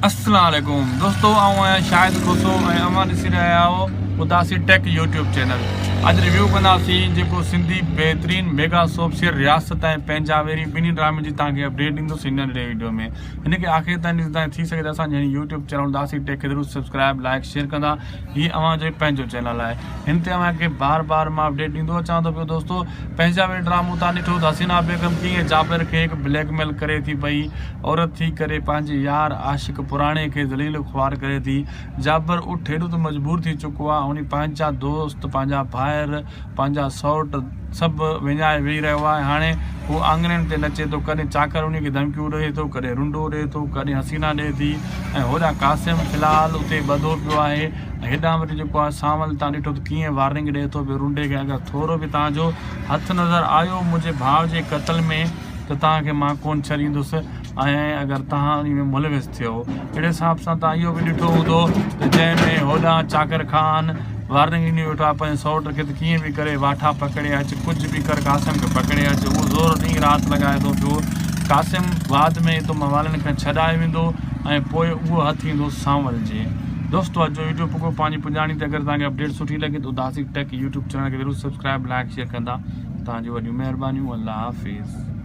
السلام عليڪم دوستو آئون آهيان شاهد کوسو ۽ اوهان ڏسي رهيا آهيو اداسي ٽيڪ يوٽيوب چينل اڄ ريويو ڪنداسين جيڪو سنڌي بهترين ميگا سوپ سير رياست ۽ پنهنجا ويري ٻنهي ڊرامن جي توهان کي اپڊيٽ ڏيندس هن ننڍڙي ويڊيو ۾ هن کي آخر تائين ڏسندا ۽ ٿي سگهي ته اسان جي هن يوٽيوب چينل اداسي ٽيڪ کي ضرور سبسڪرائب لائڪ شيئر ڪندا هي اوهان جو پنهنجو چينل آهي هن تي اوهان کي بار بار مان اپڊيٽ ڏيندو اچان ٿو پيو دوستو پنهنجا به ڊرامو تان ڏٺو ته حسينا بيگم ڪيئن جابر کي هڪ بليڪ ميل ڪري ٿي پئي عورت ٿي ڪري پنهنجي يار عاشق پراڻي کي ذليل خوار ڪري ٿي جابر اٺ ايڏو ته مجبور ٿي چڪو آهي انهي پنهنجا دوست پنهنجا ڀائر پنهنجا سئوٽ سڀ وڃائي ويهي رهيو آهي هاڻي هو آڱرين تي نچي ٿو ڪڏهن چاڪر انهي کي ڌمڪيون ڏئي ٿو ڪڏهن رنڊو ڏئي ٿو ڪڏهن حسينا ڏئي ٿي ۽ هوڏانهن قاسم في الحال اتي ٻڌو پيو آهي ۽ هيڏانهن وري جيڪو آهي سانول تان ڏٺو ته ڪيئن وارننگ ڏئي ٿو پيو رنڊي کي اگر ٿورو به توهان جو هٿ نظر آيو منهنجي ڀاء جي قتل ۾ ته توهان کي مان ڪونه ڇڏيندس ۽ اگر توهان انهي ۾ ملوث ٿيو. اهڙي حساب سان توهان اهو به ڏٺو هوندو ته جنهن ۾ هوڏانهن چاڪر خان وارننگ ڏني ويٺو آهي پنهنجي سئوٽ کي ته ڪيئن به ڪري واٺا پڪڙي اچ ڪجهه به ڪر قاسم کي پڪڙي اچ اهو زور ڏينهن رات لڳائي ٿو پيو قاسم بعد ۾ اتو موالين کان ڇڏائي ويندو ۽ پوء اهو هٿ ايندو سانول جي. دوستو اڄ جو ويڊيو پڳو پنهنجي پڄاڻي تي اگر توهان کي اپڊيٽ سٺي لڳي ته اداسي ٽيڪ يوٽيوب چينل کي ضرور سبسڪرائب لائڪ شيئر ڪندا توهان جون وڏيون مهربانيون الله حافظ.